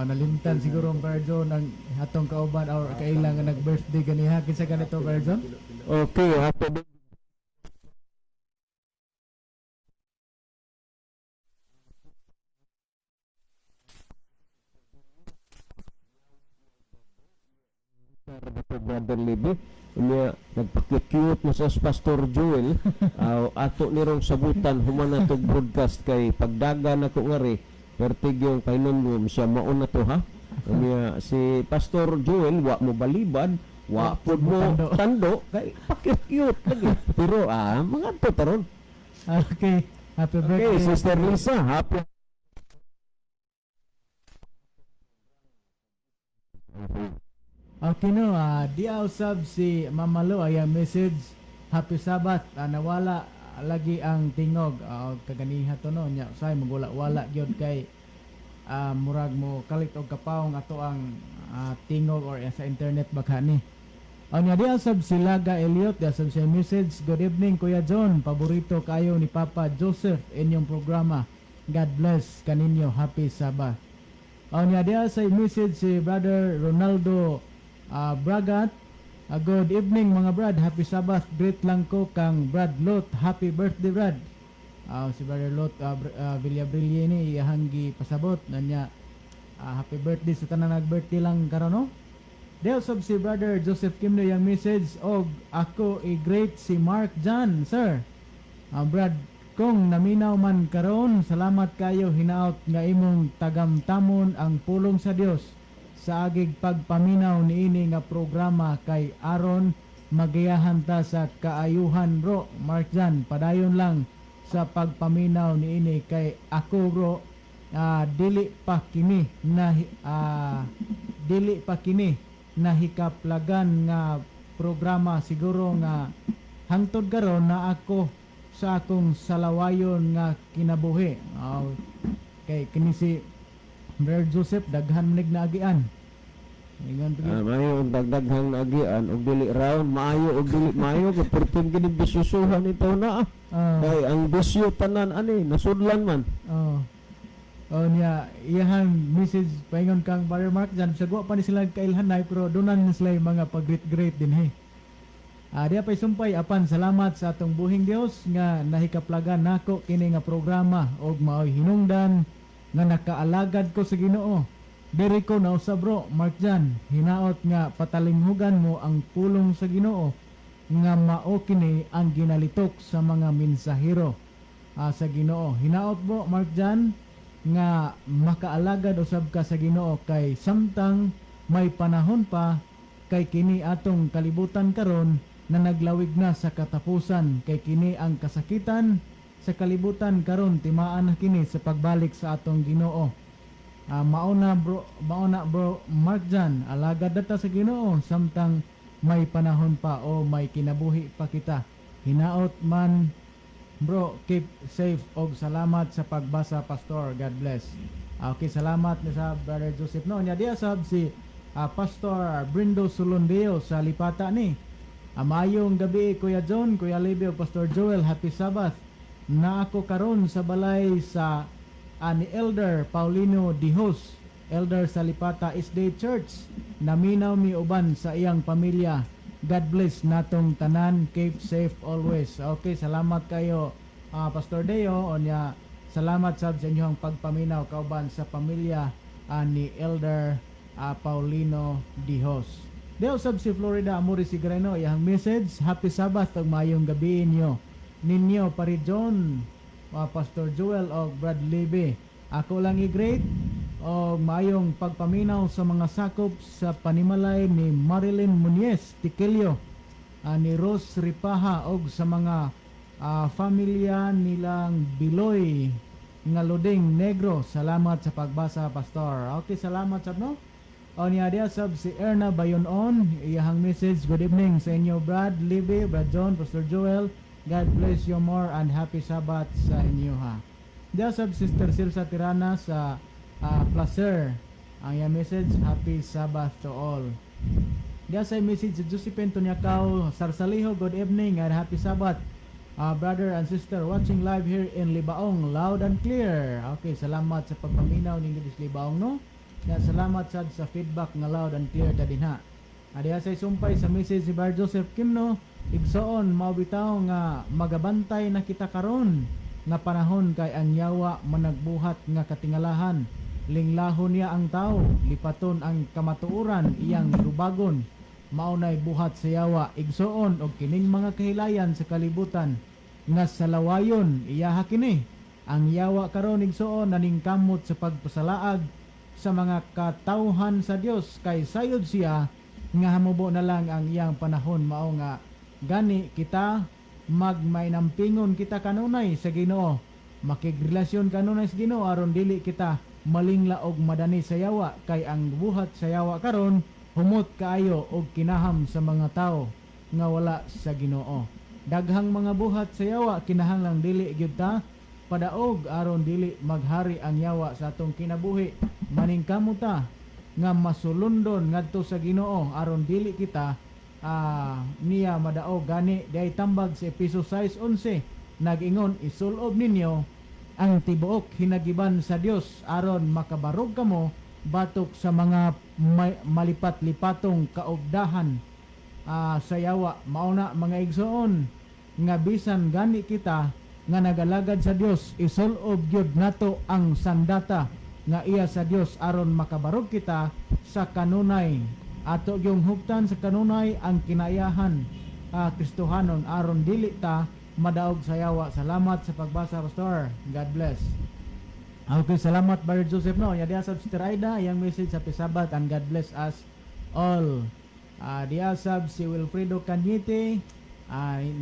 B: Nalimtan siguro ang Brother John ang atong kauban or kaila nga nag-birthday ganiha. Kinsa ganito, Brother John?
A: Okay, happy birthday. Brother Libby, unya nagpa-cute mo sa Pastor Joel. Ato nirong sabutan human na tog broadcast kay pagdaga na ko ngari pertig yung kainon siya mauna to ha. Unya si Pastor Joel wa mo balibad, wa pud mo tando kay pa-cute lagi. Pero mga to taron.
B: Okay, happy birthday.
A: Okay, Sister Lisa, happy.
B: Okay no, di usab si Mama Lo ay message, happy Sabbath, nawala lagi ang tingog, kaganiha to no, nya usay magwala-wala gyud kay murag mo kalit og kapawong ato ang tingog or sa internet baka ni. Nya di usab si Laga Elliot, di usab siya message, good evening Kuya John, paborito kayo ni Papa Joseph inyong programa. God bless kaninyo, happy Sabbath. Nya di sa message si Brother Ronaldo Bragat, good evening mga brad, happy Sabbath, greet lang ko kang Brad Lot, happy birthday Brad. Si Brother Lot Villabrille ni iyahang pasabot na niya, happy birthday sa tanan nag-birthday lang karon no. Deo sab si Brother Joseph Kimno yang message, og ako i-greet si Mark John, sir. Brad, kung naminaw man karon, salamat kayo hinaot nga imong tagamtamon ang pulong sa Dios sa agig pagpaminaw niini nga programa kay aron magiyahan ta sa kaayuhan bro. Mark Jan, padayon lang sa pagpaminaw niini kay ako bro, dili pa kini na dili pa kini nahikaplagan nga programa, siguro nga hangtod karon na ako sa akong salawayon nga kinabuhi. Kay kini si Brother Joseph daghan manig naagian.
A: Maayo ang dagdaghang naagian og dili raon maayo og dili maayo kay pertin gini bisyusuhan ito na. Kay ang bisyo tanan ani nasudlan man.
B: Oh niya iyahang message paingon kang Brother Mark Jan, bisag wa pa ni sila kailhanay pero dunan na sila mga pag-greet-greet din he. Diya pay sumpay apan salamat sa atong buhing Dios nga nahikaplagan nako kini nga programa og maoy hinungdan nga nakaalagad ko sa Ginoo. Diri ko na usab, bro Mark Jan, hinaot nga patalinghugan mo ang pulong sa Ginoo nga mao kini ang ginalitok sa mga mensahero sa Ginoo. Hinaot, bro Mark Jan, nga makaalagad usab ka sa Ginoo kay samtang may panahon pa, kay kini atong kalibutan karon na naglawig na sa katapusan, kay kini ang kasakitan sa kalibutan karon, timaan na kini sa pagbalik sa atong Ginoo. Mao na, bro, mao na, bro Mark Jan, alagad data sa Ginoo samtang may panahon pa o may kinabuhi pa kita. Hinaot man, bro, keep safe og salamat sa pagbasa, pastor. God bless. Okay, salamat ni sa Brother Joseph, no. Nya diya sab si Pastor Brindo Sulundeo sa Lipata ni. Maayong gabi, Kuya John, Kuya Libby ug Pastor Joel, happy Sabbath. Na ako karon sa balay sa ni Elder Paulino Dihos, Elder sa Lipata SDA Church. Naminaw mi uban sa iyang pamilya. God bless natong tanan. Keep safe always. Okay, salamat kayo, Pastor Deo. Onya, salamat sab sa inyong pagpaminaw kauban sa pamilya ni Elder Paulino Dihos. Deo sab si Florida Amori Sigreno, iyang message, "Happy Sabbath ug maayong gabi inyo. Ninyo pari John, Pastor Joel og Brad Libby. Ako lang i-greet og maayong pagpaminaw sa mga sakop sa panimalay ni Marilyn Muñez Tiquillo, ni Rose Ripaha og sa mga pamilya nilang Biloy nga Luding Negro. Salamat sa pagbasa, Pastor." Okay, salamat sab, no. O niya diya sab si Erna Bayonon, iyahang message, "Good evening sa inyo, Brad Libby, Brad John, Pastor Joel. God bless you more and happy Sabbath sa inyo ha." Diya sab Sister Silsa Tirana sa Placer. Ang iyang message, "Happy Sabbath to all." Diya sa message si Josephine Tunyakaw Sarsaliho, "Good evening and happy Sabbath. Brother and sister watching live here in Libaong, loud and clear." Okay, salamat sa pagpaminaw ninyo sa Libaong, no? Ya, salamat sad sa feedback nga loud and clear ta dinha. Adiya sa sumpay sa message si Bar Joseph Kimno, "Igsoon, mao bitaw nga magabantay na kita karon nga panahon kay ang yawa managbuhat nga katingalahan. Linglahon niya ang tao, lipaton ang kamatuoran, iyang lubagon. Mao nay buhat sa yawa, igsoon, og kining mga kahilayan sa kalibutan nga sa lawayon iyaha kini. Ang yawa karon, igsoon, naningkamot sa pagpasalaag sa mga katawhan sa Dios kay sayod siya nga hamubo na lang ang iyang panahon. Mao nga gani kita magmainampingon kita kanunay sa Ginoo, makigrelasyon kanunay sa Ginoo aron dili kita malingla og madani sa yawa, kay ang buhat sa yawa karon humot kaayo og kinaham sa mga tao nga wala sa Ginoo. Daghang mga buhat sa yawa, kinahanglang dili gyud ta padaog aron dili maghari ang yawa sa atong kinabuhi. Maningkamot ta nga masulundon ngadto sa Ginoo aron dili kita niya madaog. Gani diay tambag sa Epeso 6:11 nag-ingon, 'Isulob ninyo ang tibuok hinagiban sa Dios aron makabarog kamo batok sa mga malipat-lipatong kaugdahan sa yawa.' Mao na, mga igsoon, nga bisan gani kita nga nagalagad sa Dios, isulob gyud nato ang sandata nga iya sa Dios aron makabarog kita sa kanunay. Ato gyung huptan sa kanunay ang kinaiyahan Kristohanon aron dili ta madaog sa yawa. Salamat sa pagbasa, Pastor. God bless." Okay, salamat, Brother Joseph, no. Ya diya sa Sister Aida, yang message, "Happy Sabbath and God bless us all." Diya sab si Wilfredo Cañete,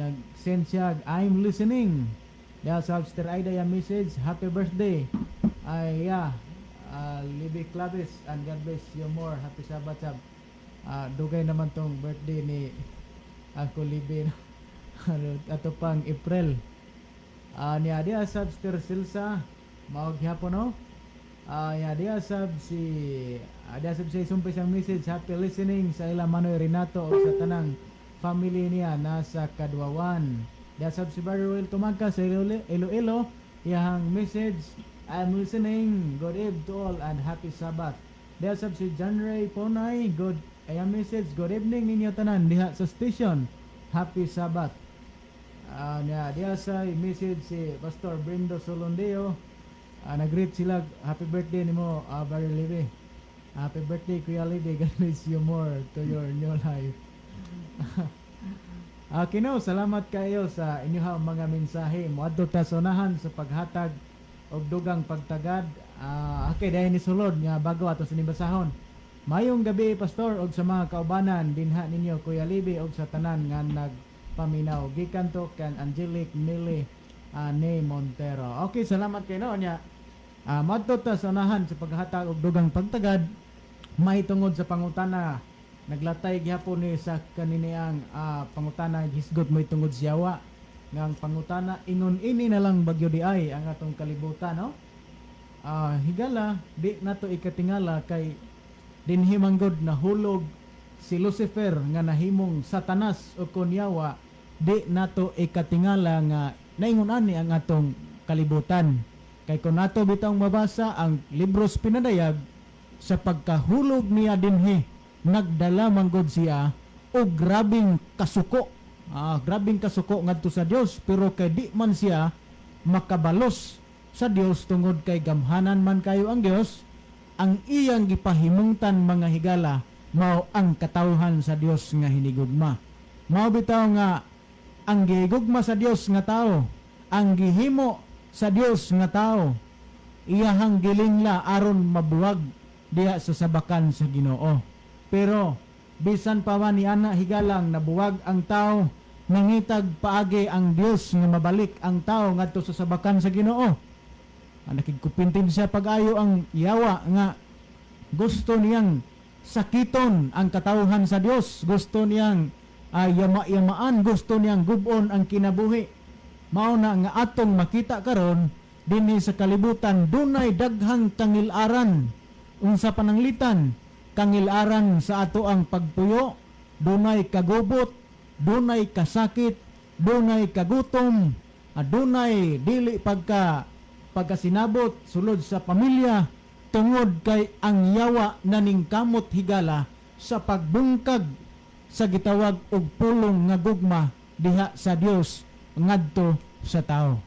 B: nag-send siya, "I'm listening." Diya sab Sister Aida, yang message, "Happy birthday." Ay yeah, Libby Clavis and God bless you more. Happy Sabbath sab. Dugay naman tong birthday ni Uncle Libby, no? Ano, ato pang April. Niya diya sab Sister Silsa, mao gihapon, no. Ya diya sab si diya sab si sumpay siyang message, "Happy listening" sa ila Manoy Renato o sa tanang family niya nasa Kadwawan. Diya sab si Brother Will Tumangka sa Iloilo, iyang message, "I'm listening. Good eve to all and happy Sabbath." Diya sab si John Ray Ponay, good iyang message, "Good evening ninyo tanan diha sa station. Happy Sabbath." Niya diya sa message si Pastor Brendo Solondeo. Nag-greet sila, happy birthday nimo, Brother Levy. Happy birthday, Kuya Libby. God bless you more to your new life. Okay no, salamat kayo sa inyong mga mensahe. Moadto ta sa unahan sa paghatag og dugang pagtagad. Okay, dahil ni sulod nga bago ato sa basahon. Mayong gabi, Pastor, og sa mga kaubanan dinha ninyo, Kuya Libby, og sa tanan nga nagpaminaw. Gikan to kan Angelic Millie Ne Montero. Okay, salamat kay no nya. Moadto ta sa unahan sa paghatag og dugang pagtagad mahitungod sa pangutana. Naglatay gihapon ni sa kaniniang pangutana, hisgot mo tungod sa yawa nga ang pangutana, ingon ini na lang bagyo di ay ang atong kalibutan, no? Higala, di nato ikatingala kay dinhi manggod nahulog si Lucifer nga nahimong Satanas o kon yawa. Di nato ikatingala nga naingon ani ang atong kalibutan kay kung nato bitawng mabasa ang libros Pinadayag, sa pagkahulog niya dinhi, nagdala manggod siya og grabing kasuko, grabing kasuko ngadto sa Dios, pero kay di man siya makabalos sa Dios tungod kay gamhanan man kayo ang Dios, ang iyang gipahimungtan, mga higala, mao ang katawhan sa Dios nga hinigugma. Mao bitaw nga ang gihigugma sa Dios nga tao, ang gihimo sa Dios nga tao, iyahang gilingla aron mabuwag diha sa sabakan sa Ginoo. Pero bisan pa man ni ana, higalang, nabuwag ang tao, nangitag paagi ang Dios nga mabalik ang tao ngadto sa sabakan sa Ginoo. Ang nakigkupintin siya pag-ayo ang yawa nga gusto niyang sakiton ang katawhan sa Dios, gusto niyang yama-yamaan, gusto niyang gubon ang kinabuhi. Mao na nga atong makita karon dinhi sa kalibutan, dunay daghang kangilaran. Unsa pananglitan kangilaran sa ato ang pagpuyo? Dunay kagubot, dunay kasakit, dunay kagutom, adunay dili pagkasinabot sulod sa pamilya tungod kay ang yawa naningkamot, higala, sa pagbungkag sa gitawag og pulong nga gugma diha sa Dios ngadto sa tao.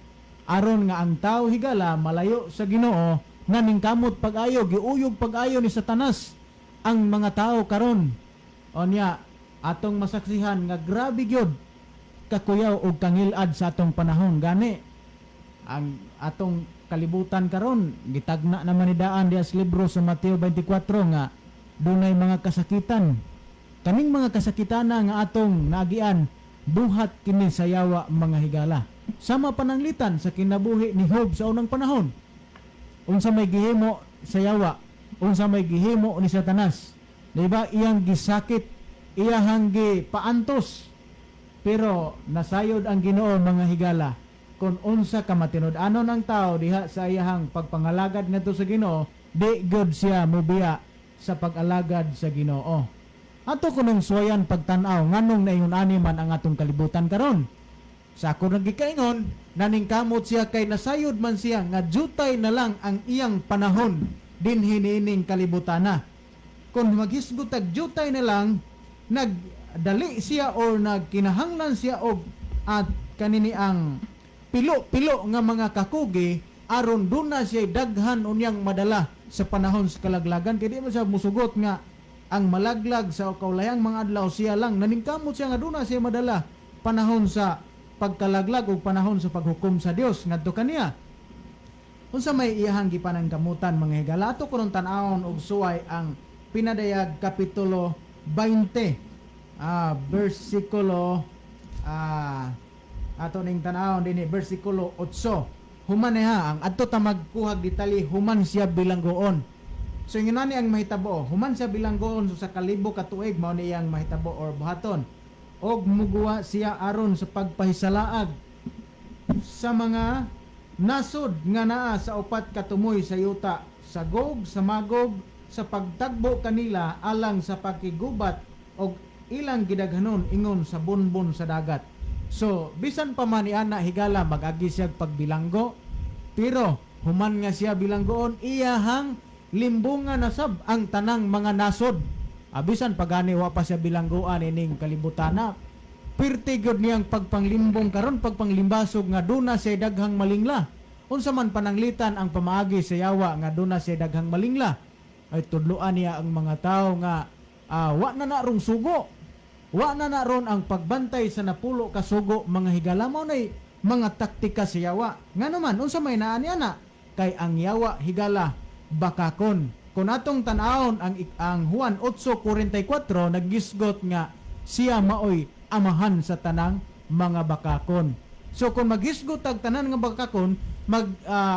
B: Aron nga ang tao, higala, malayo sa Ginoo, naningkamot pag-ayo, giuyog pag-ayo ni Satanas ang mga tao karon. Onya atong masaksihan nga grabe gyud kakuyaw og kangilad sa atong panahon. Gani ang atong kalibutan karon, gitagna naman ni daan diha sa libro sa Mateo 24 nga dunay mga kasakitan. Kaning mga kasakitana nga atong naagian, buhat kini sa yawa, mga higala. Sama pananglitan sa kinabuhi ni Job sa unang panahon. Unsa may gihimo sa yawa? Unsa may gihimo ni Satanas? Di ba iyang gisakit, iyahang gipaantos? Pero nasayod ang Ginoo, mga higala, kung unsa ka matinud-anon ang tao diha sa iyahang pagpangalagad ngadto sa Ginoo, di gud siya mubiya sa pag-alagad sa Ginoo. Ato kunong suwayan pagtan-aw nganong naingon ani man ang atong kalibutan karon. Sa ako nagikaingon, naningkamot siya kay nasayod man siya nga jutay na lang ang iyang panahon dinhi niining kalibutana. Kung maghisgot tag jutay na lang, nagdali siya or nagkinahanglan siya og at kanini ang pilo-pilo nga mga kakugi aron duna siya daghan unyang madala sa panahon sa kalaglagan, kay di mo siya musugot nga ang malaglag sa kaulayang mga adlaw siya lang. Naningkamot siya nga duna siya madala panahon sa pagkalaglag o panahon sa paghukom sa Dios ngadto kaniya. Unsa may iyahang gipanangkamutan, mga higala? Ato kunon tan-awon og suway ang Pinadayag kapitulo 20, bersikulo, ato ning tan-awon dinhi bersikulo 8. Human ha ang adto ta magkuhag detalye human siya bilanggoon. So ingon ani ang mahitabo human siya bilanggoon. So sa kalibo ka tuig mao ni iyang mahitabo or buhaton, og muguwa siya aron sa pagpahisalaag sa mga nasod nga naa sa upat ka tumoy sa yuta, sa Gog, sa Magog, sa pagtagbo kanila alang sa pagkigubat og ilang gidaghanon ingon sa bunbon sa dagat. So bisan pa man ni ana, higala, mag-agi siya pagbilanggo, pero human nga siya bilanggoon, iyahang limbungan na sab ang tanang mga nasod. Abisan pagani wa pa siya bilanggoan ining kalibutana, pirti gyud niyang pagpanglimbong karon, pagpanglimbasog nga duna siya daghang malingla. Unsa man pananglitan ang pamaagi sa yawa nga duna siya daghang malingla? Ay tudloan niya ang mga tao nga wa na na rong sugo. Wa na na ron ang pagbantay sa 10 ka sugo, mga higala. Mao nay mga taktika sa yawa. Ngano man, unsa may naa niya na? Kay ang yawa, higala, bakakon. Kung atong tan-awon ang Juan 8:44, naggisgot nga siya maoy amahan sa tanang mga bakakon. So kung maghisgot ang tanan nga bakakon, mag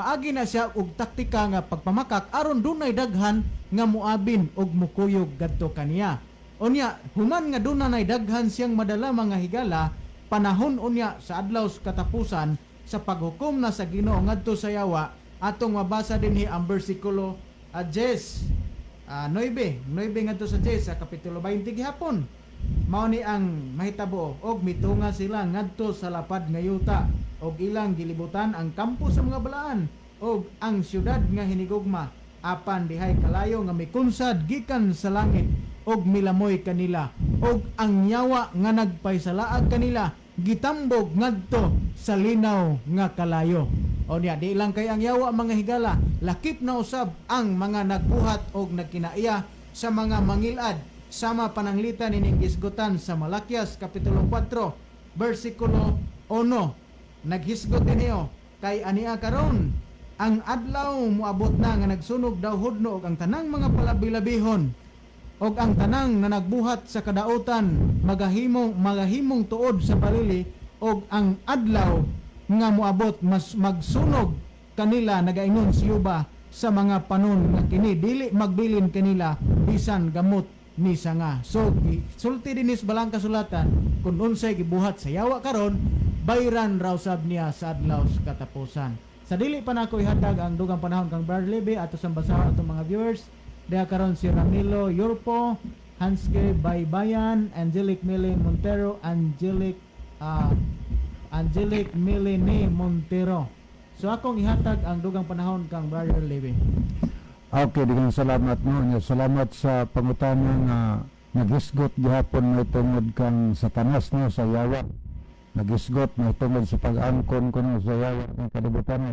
B: agi na siya og taktika nga pagpamakak aron dunay daghan nga muabin og mukuyog gadto kaniya. Unya human nga dunay daghan siyang madala, mga higala, panahon unya sa adlaw sa katapusan, sa paghukom na sa Ginoo ngadto sa yawa, atong mabasa dinhi ang bersikulo 10, 9, 9 ngadto sa 10 sa kapitulo 20 gihapon. Mao ni ang mahitabo: "Og mitunga sila ngadto sa lapad nga yuta og ilang gilibutan ang kampo sa mga balaan og ang syudad nga hinigugma, apan dihay kalayo nga mikunsad gikan sa langit og milamoy kanila, og ang yawa nga nagpaysalaag kanila gitambog ngadto sa linaw nga kalayo." O niya, di lang kay ang yawa, mga higala, lakip na usab ang mga nagbuhat og nagkinaiya sa mga mangilad, sama pananglitan ining gisgutan sa Malakias kapitulo 4 bersikulo 1. Naghisgot dinhiyo, "Kay ania karon ang adlaw moabot na nga nagsunog daw hudno og ang tanang mga palabilabihon og ang tanang na nagbuhat sa kadautan magahimong tuod sa balili, og ang adlaw nga moabot mas magsunog kanila, nagaingon si Yuba, sa mga panon nga kini dili magbilin kanila bisan gamot ni sanga." So sulti dinis balang kasulatan, kung unsay gibuhat sa yawa karon, bayran raw sab niya sa adlaw sa katapusan. Sa dili pa nako ihatag ang dugang panahon kang Brother Lebe, ato sang basahon atong mga viewers diha karon: si Ramilo Yurpo, Hanske Baybayan, Angelic Mili Montero, Angelic Milene Montero. So akong ihatag ang dugang panahon kang Brother Lebe.
C: Okay, daghang salamat, no. Nya, salamat sa pangutana nga naghisgot gihapon may tungod kang Satanas, no, sa yawa. Naghisgot may tungod sa pag-angkon kuno sa yawa ng kalibutan.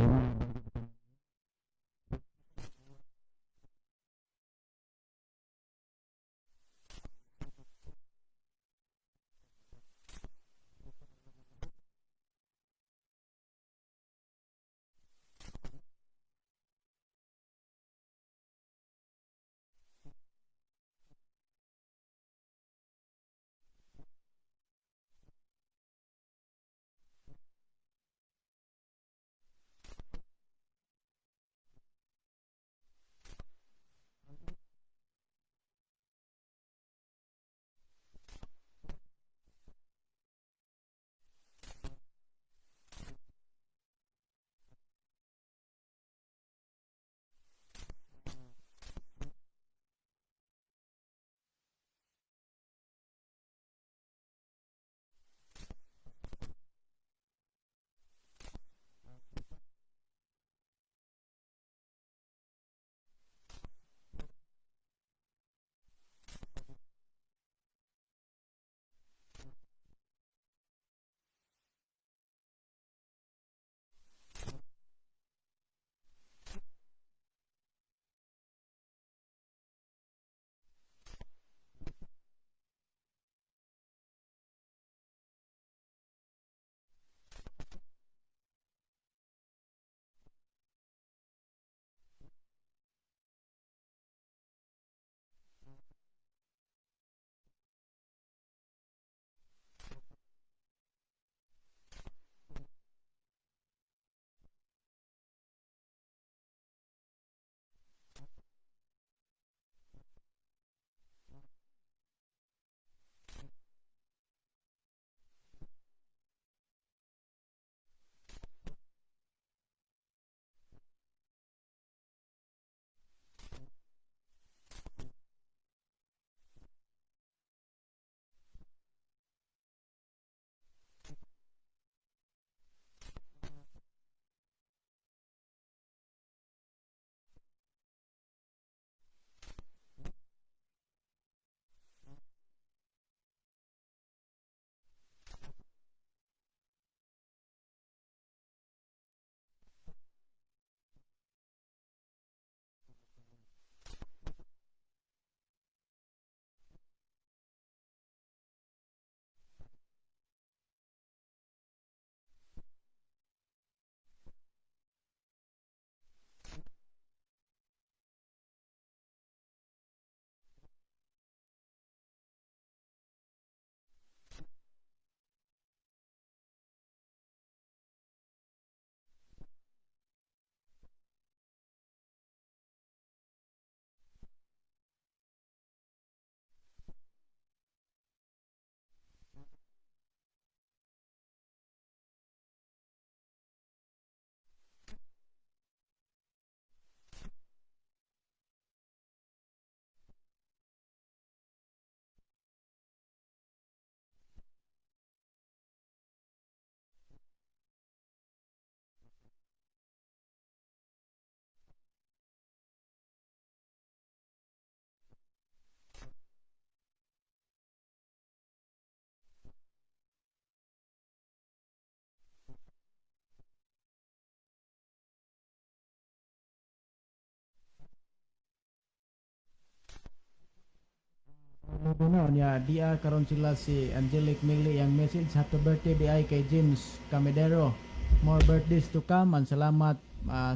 B: Niya dia karon sila si Angelic Mili, ang message, happy birthday di ay kay James Camedero. More birthdays to come and salamat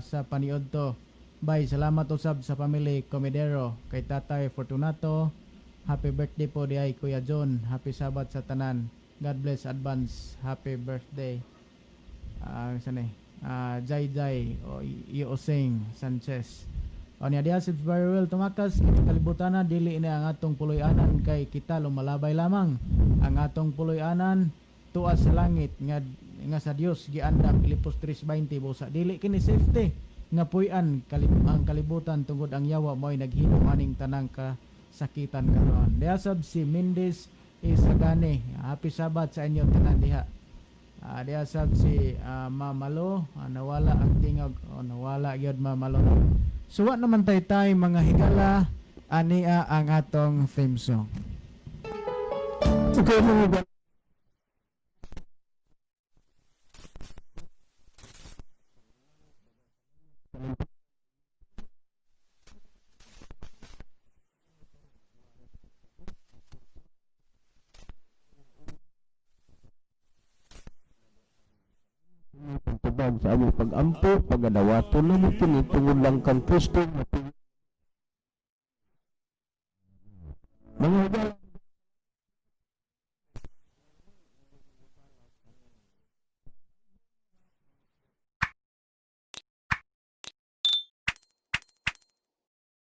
B: sa paniod to. Bye, salamat usab sa family Comedero, kay Tatay Fortunato. Happy birthday po di ay Kuya John. Happy Sabbath sa tanan. God bless advance. Happy birthday. Saan eh? Jai Jai o Ioseng Sanchez. O niya diha si very well tumakas kalibutan na dili ini ang atong puloy-anan kay kita lumalabay lamang. Ang atong puloy-anan tuas sa langit nga nga sa Dios giandam, Filipos 3:20. Busa dili kini safety nga puy-an ang kalibutan tungod ang yawa mo'y naghimo aning tanang kasakitan karon. Diha sab si Mendez Isagani. Happy Sabbath sa inyo tanan diha. Diha sab si Mamalo, nawala ang tingog. Oh, nawala gyud, Mamalo. Suwa naman tay tay mga higala, ania ang atong theme song.
A: Okay, mga pagtubag sa among pag-ampo, pagadawaton namo kini tungod lang kang Kristo.